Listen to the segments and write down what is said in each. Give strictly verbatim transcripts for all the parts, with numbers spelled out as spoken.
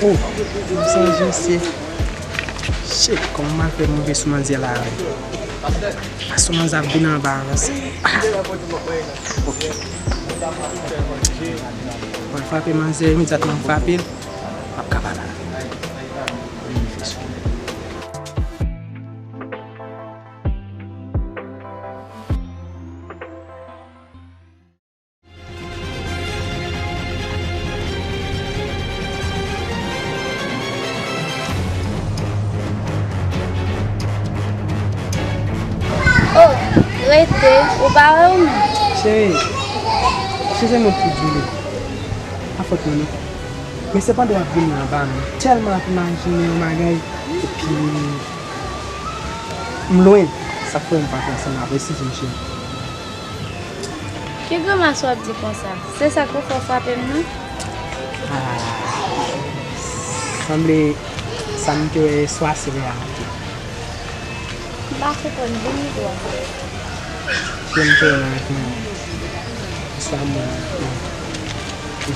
Oh, m sonje se. Shit, kòman m al fè tonbe sou manzè la menm? Paske manzè ap vin anba avanse. Ah, ok. Mwen frape manzè imedyatman, m frape l, m ap ka pale avè l. Oh, rete, ou pa wè ou menm? Cheri, eskize mwen pou di w, pa fòt mwen non. Men se pandan w ap vini anba m, tèlman ap imajine yon bagay, epi m lwen, sa k fè m pa fè ansanm avè w, eskize m cheri. Ki grimas w ap di konsa? Se sa k pou fè w frape m nan? Ah, sanble sa m te wè yèswa se reyalite. M pa konprann, vin tou a. Jan m te wè l la, yèswa m wè l la,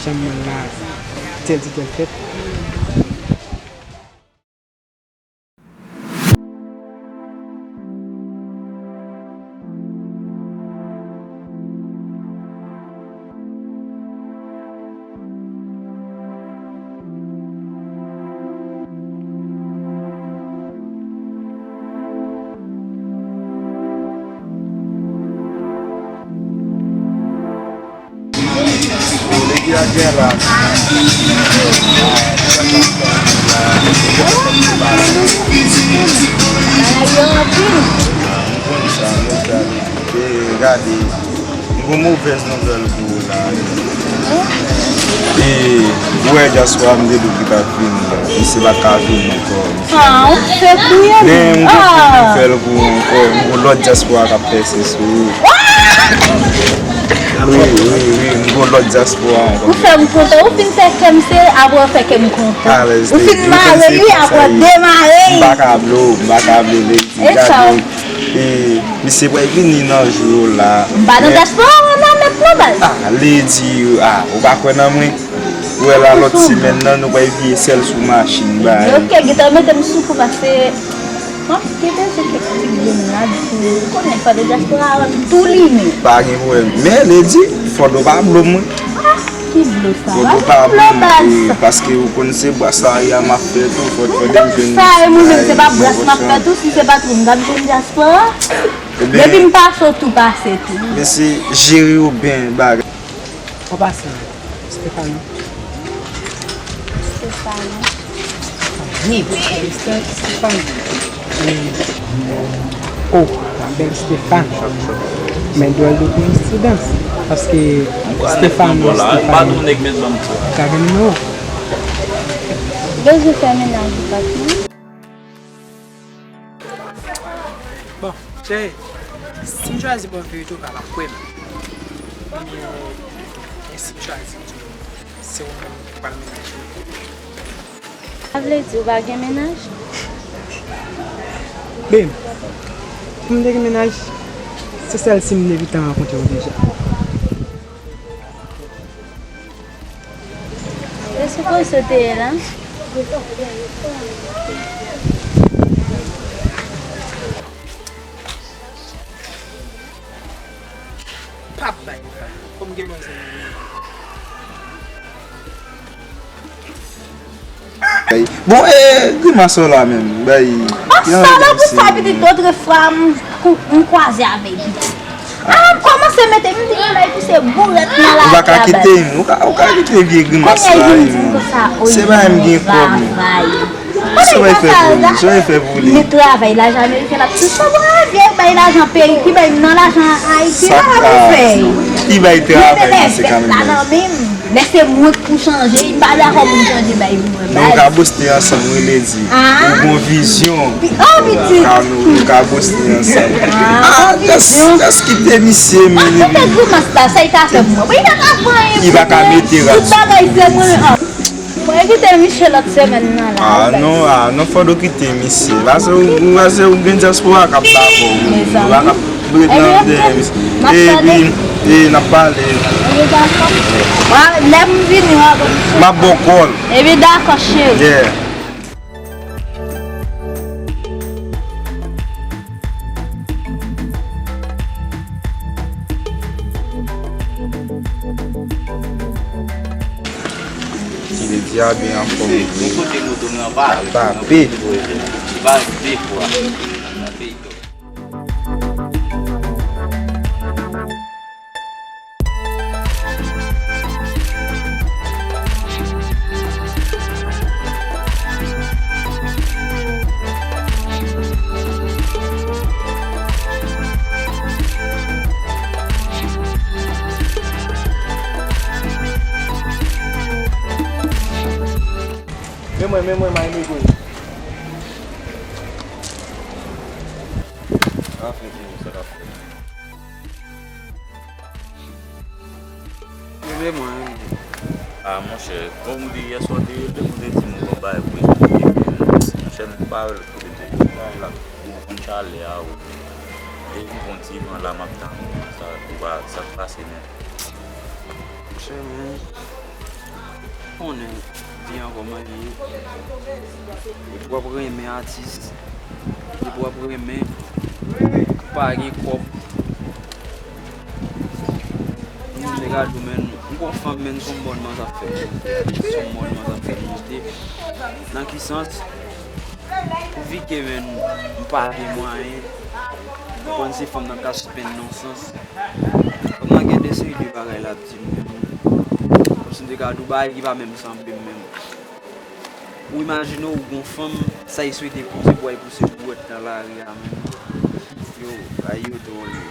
jan m wè l la, tèl di tèl fèt. Gade, m gon movèz nouvèl pou ou la. E, ou wè dyaspora m te di w ki t ap vini an, misye pa ka vini ankò. Ah, ou fè kouye. Men m kontan nou fè l pou ou ankò. M gon lòt dyaspora k ap pèse sou ou. Wi, wi, wi, m gon lòt dyaspora ankò. Ou fè m kontan, ou fin fè kè m sere, apre w fè kè m kontan. Ou fin mare li, apre w demare. M pa ka ble w, m pa ka ble w, Lady. Gade, e, misye pral vini nan jou yo la. M pa nan dyaspora nan nèt non baz. Ah, Lady, ah, ou pa kwè nan mwen? Ou wè la lòt semèn nan, nou pral veye sèl sou machin, bay. Ok, gentan mete m sou kou paske m ap kite se kèk ti grenad pou ou konnen fò de dyaspora a wè m tou limen. Pa gen pwoblèm. Men, Lady, fò w pa blo mwen. Ah, ki blo sa? Fò w pa blo mwen, e, paske ou konn se bras la a m ap fè tou, fò, fò de m jwenn sa e mwen menm, se pa bras m ap fè tou, si se pa tou, m t ap jwenn dyaspora. Depi m pase w tou pase tou. Men se jere yo byen bagay. An pasan, Stefano. Stefano. Wi, Ste-, Stefano. E, oh, la belle Stéphane. Men dwòl de koinsidans, paske Stefano, Stefano. Ka gen nimewo? Bezwen fè mennaj ou pa t non. Bon, cheri, si m chwazi bò verite, ou ka pa kwè m. Men, men si m chwazi di w, se ou menm ki pral mennaj mwen. Sa vle di ou pa gen mennaj? Babe, pou m te gen mennaj, se sèl si m te gentan rankontre w deja. Se sou koze w te ye la? P ap bay. Kòm gen manzè nan men. Bon, e, grimas ou la menm, bay. Ah, salòp, ou sa pitit, otrefwa m kou-, m kwaze avè l pitit. Ah, m kòmanse mete m di m bay pou se bourèt nan la. Ou pa ka kite m, ou ka, ou ka kite vye grimas la. Se pa m gen kòb. Sa w fè pou li, sa w fè pou li. Men travay lajan ameriken l ap sou sa, bwa, vye bay lajan peyi, ki bay m nan lajan Ayiti la, m fè. Ki bay travay nan se kanmenm. Lè se mwen k pou chanje, m pa dakò pou m chanje bay pou mwen. Men ou ka boste ansanm, wi, Lady. Ou gon vizyon. Ou ka, ou ka boste ansanm. Ah, just, just kite misye, men. Mwen kite grimas la, sa y ka fè pou mwen. Bon, y pa ka fè anyen pou mwen. Y pa ka mete rad sou li, Lady. Mwen kite misye lòt semèn nan la. Ah non, ah non, fò nou kite misye. Pase ou, pase ou gen dyaspora k ap dakò, wi. Mezanmi. Dwe nan de, n ap pale. Epi, e, n ap pale. Epi, dakò. Wa, lè m vini, w a ban m. M ap ba w kòl. Epi, dakò, cheri. Yeah. Ti Ledi a byen anfòm vre. Al tape. Men mwen, men mwen, my nigga. Sa fè fini, sa k ap fè. Rele mwen, rele. Ah, monchè, kòm ou te yè swa, ou te rele m, ou te di m yon bagay pou eksplike, men, monchè, m pa wè lòt kote m te di bagay la. Ou konn chalè a, ou. Depi gon ti van la, m ap tann ou, sa, ou pa, sa k pase, men. Monchè, men. Konnen vi an kòman li ye. Depi w ap renmen atis, depi w ap renmen pa gen kòb. Moun te ka di w, men, m gon fanm, men, s on mòn manzè ap fè m monte. S on mòn manzè ap fè m monte. Nan ki sans? Pou vi ke, men, m pa gen mwayen. Ou konn se fanm nan k ap spenn nan sans. Fanm nan gen de seri de bagay l ap di m, men, kòmsi m te ka di w bagay ki pa menm sanble m menm. Ou imajine w gon fanm, sa l swete pou se pou al pouse bwèt nan lari a menm. Yo, bagay yo dwòl wi.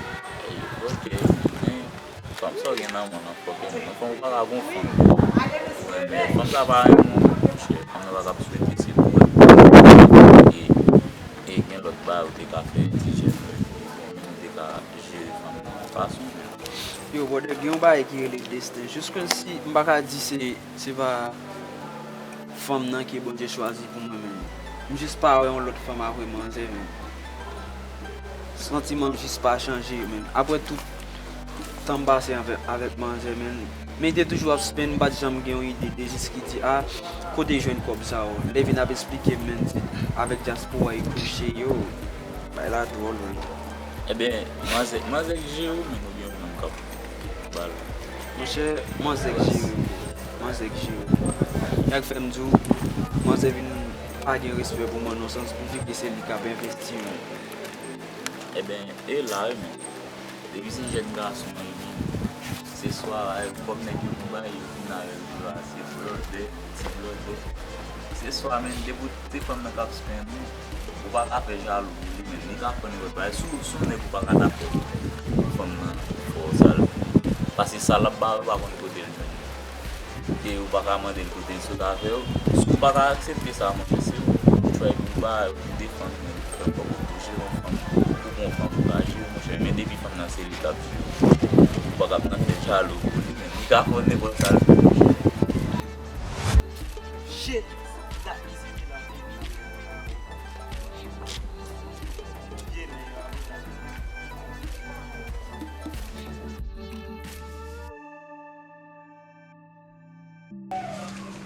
Ok, men fanm sa w gen nan men w lan fòk e menm. Fanm ou pa ka gon fanm. Ou renmen fanm sa pa renmen w, monchè. Fanm nan pa ka ap swete se pou wè. E, e gen lòt bagay ou te ka fè ti jèn. Ou te ka jere fanm nan yon fason. Yo, brother, gen yon bagay ki rele desten. Jis kòmsi m pa ka di se, se pa fanm nan ke Bondye chwazi pou mwen menm. M jis pa wè yon lòt fanm apre manzè menm. Santiman m jis pa chanje menm. Apre tout tan m pase avè-, avèk manzè menm, men te toujou ap spenn, m pa t janm gen yon ide de jis ki di, a, kote jwenn kòb sa yo. Lè vin ap eksplike m menm se avèk dyaspora e kouche yo. Bagay la dwòl wi. Ebyen, manzè, manzè k jere w menm oubyen ou menm k ap ba l? Monchè, manzè k jere m. Manzè k jere m. Sa k fè m di w, manzè vin pa gen respè pou mwen nan sans pou figi se li k ap envesti menm. Ebyen, e la wi menm. Depi se jèn gason an li menm, se swa kòm nèg yo pou bay yo vin avè l la, se blòdè, ti blòdè. Se swa menm depi w se fanm nan k ap spenn ou, ou pa ka fè jalou pou li menm. Li ka fè nenpòt bagay. Si w, si w nèg ou pa ka ta fè pou fanm nan fè w sa l vle. Paske sa l ap ba ou, ou pa konn kote l jwenn li. E ou pa ka mande l kote l sot avè w. Si w pa ka aksepte sa, monchè, se ou ki try pou ba, pou defann ou menm. Fòk ou jere yon fanm. Ou pran yon fanm pou ka jere, monchè. Men depi fanm nan se li k ap jere, ou pa ka ap nan fè jalou pou li menm. Li ka fè w nenpòt sa l vle, monchè. Shit, dat mizè ki la fini. Vye nèg la.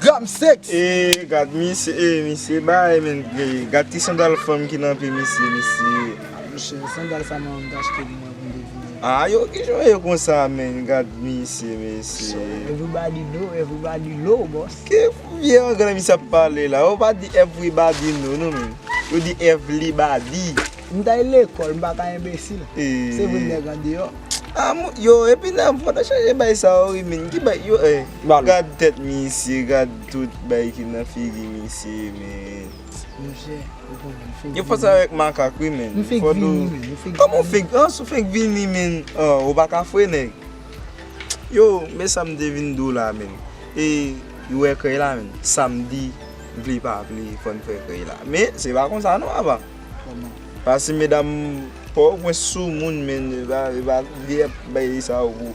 Gram six. E, gad misye, e, misye bay, men, e, gad ti sandal fanm ki nan pye misye, misye. Monchè, sandal sa mwen menm m t achte pou mwen pou m te vini. A, yo, kijan yo konsa, men, gad misye, mesye. So, everybody know, everybody know, boss. Ki vye anglè misye ap pale la? Ou pa di everybody know, non, men. Yo di everybody. M t al lekòl, m pa ka enbesil. E. Se vre m nèg andeyò. A, yo, epi nan, fò n chanje bay sa yo, wi, men. Ki bay, yo, e, gad tèt misye, gad tout bay ki nan figi misye, men. Monchè, ou konnen, m fenk vini. Yo fòs avèk makak, wi, men. M fenk vini, men, m fenk vini. Kòman w fenk, an, si w fenk vini, men, an, ou pa ka fre, nèg. Yo, men sa m te vin di w la, men. E, ou wè krèy la, men. Samdi, vle pa vle, fò n fè krèy la. Men, se pa konsa, non, apa. Kòman? Paske medam Pòtoprens sou moun, men, e pa, e pa vye bay sa yo pou,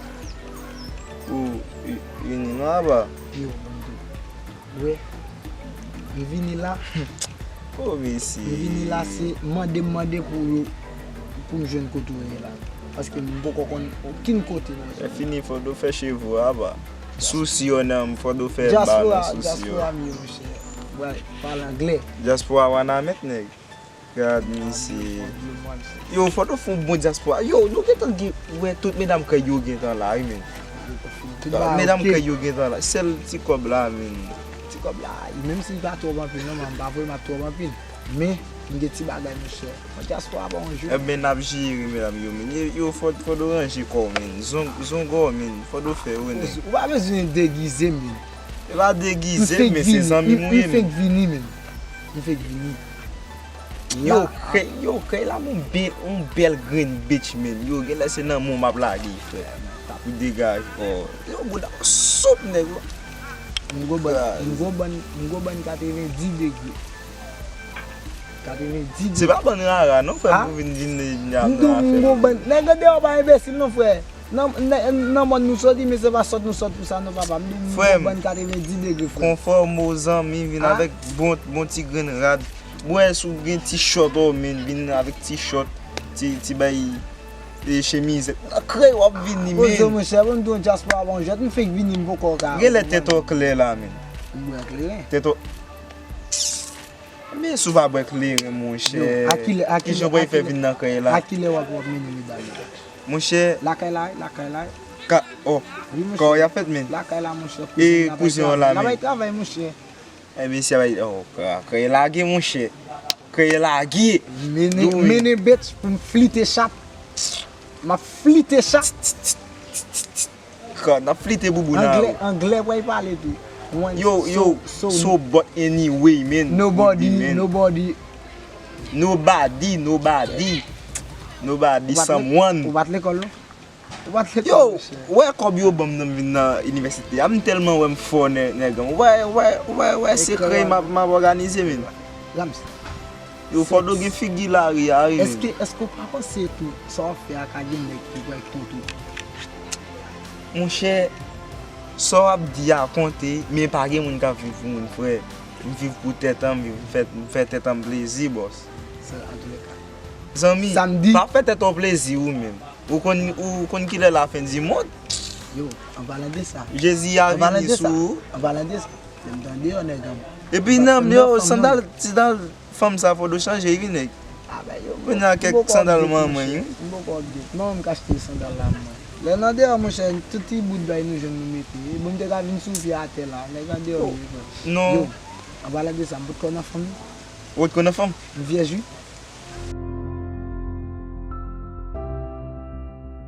pou vini, non, apa. Yo, bann Wè, m vini la. Oh, mesye. M vini la, se mande m mande pou yo, pou m jwenn kote w ye la. Paske m poko konn okenn kote, monchè. Lè fini, fò w fè cheve w aba. Sousi yo nan, fò w fè ba Dyaspora, nan sousi yo. Dyaspora m ye, monchè. Bwè, pale anglè. Dyaspora wanament, nèg. Gad misye. Yo, fò w fè yon bon dyaspora. Yo, nou gentan gen, wè, tout medam krèy yo gentan la, wi, men. Tout bagay Medam oke. Krèy yo gentan la. Sèl ti kòb la, men. Ti kòb la, menm si li pa twòp anpil, non, man, m pa vle m ap twòp anpil. Men, m gen ti bagay, monchè. Mwen dyaspora pa yon jwe. Ebyen, n ap jere medam yo, men. Yo, yo, fò, fò w ranje kò w, men. Zong, zongo, men. Fò w fè, wi, nèg. Ou pa bezwen degize, men. E pa degize, men se zanmi m ou ye, M fenk vini, men. M fenk vini. Yo, krèy, yo, krèy la, yon bèl, yon bèl grenn bitch, men. Yo, genlè se nan men w m ap lage, frè. Pou degaje, oh. Yo, bouda w soup, nèg, yo. M gwo bann, m gwo bann, m gwo bann katrevenndis degre. Katrevenndis degre. Se pa bann rara, non, frè, pou vin di nèg nan M di w, m gwo bann. Nèg andeyò pa enbesil, non, frè. Nan, nan, nan mòn nou soti, men se pa sòt nou sòt pou sa, non, papa. M di w, m Frè gwo m, bann katrevenndis degre, frè. Konfòme w zanmi, vin Ah. avèk bon, bon ti grenn rad. Bwè, si w gen ti chòt, oh, men, vin avèk ti chòt, ti, ti bay, e, chemizèt. Nan krèy w ap vini, Poze w, men. monchè, pou m di w, dyaspora pa yon jwèt, m fenk vini, m poko ka. Genlè tèt w klè la, men. M bwè kleren. Tèt w Men si w pa bwè kleren, monchè. Yo, a kilè, a kilè, Kijan w pral a fè kilè, vin nan krèy la? A kilè w ap, w ap mennen medam yo? Monchè. Lakay la, lakay la. Ka, oh, Wi, monchè. Kò w y ap fèt, men. Lakay la, monchè. E kouzen w la, N ap men. Bay travay, monchè. E mesye, bay, oh, ka, krèy lage, monchè. Krèy lage. Mennen, Wi. Mennen bitch pou m flite chat. M ap flite chat. Ka, n ap flite bouboun la. Anglè, anglè pral pale tou. One, Yo, yo, so, so, but anyway, man. Nobody, Man. Nobody. Nobody, nobody. Nobody, Ou pa t lè- someone. Ou pa t lekòl, non? Ou pa t lekòl, Yo, monchè. Wè kòb yo ban m nan m vin nan inivèsite a. M tèlman wè m fò nè- nèg an. Wè, wè, wè, wè, sekrè m ap, m ap òganize, men. Rams. Yo, fò do gen figi lari a, wi, men. Èske, èske w pa panse tou, sa w ap fè a ka gen nèg ki pral kont ou? Monchè, sa w ap di a konte, men pa gen moun k ap viv pou moun, frè. M viv pou tèt an, m viv, m fè, m fè tèt an plezi, bòs. Sa, antouleka. Zanmi, Samdi. Pa fè tèt ou plezi ou menm. Ou konn, ou konn kilè lafen di mond? Yo, an palan de sa. Jezi a An palan vini de sa. Sou ou. An palan de sa. Lè m t andeyò nèg an. Epi nan, yo, sandal, sandal fanm sa fò do chanje, wi, nèg. Ah, ben, yo, Kounye a kèk sandal manman, wi. M poko update. Manman m k achte sandal la, mwen. Lè n andeyò, monchè, tout ti bout bay nou jwenn nou mete. E bon, m te ka vin sou pye atè la. Nèg andeyò, yo, frè. Non. Yo, an palan de sa, m pot ko nan fanm. Ou pot ko nan fanm? M vyèj, wi.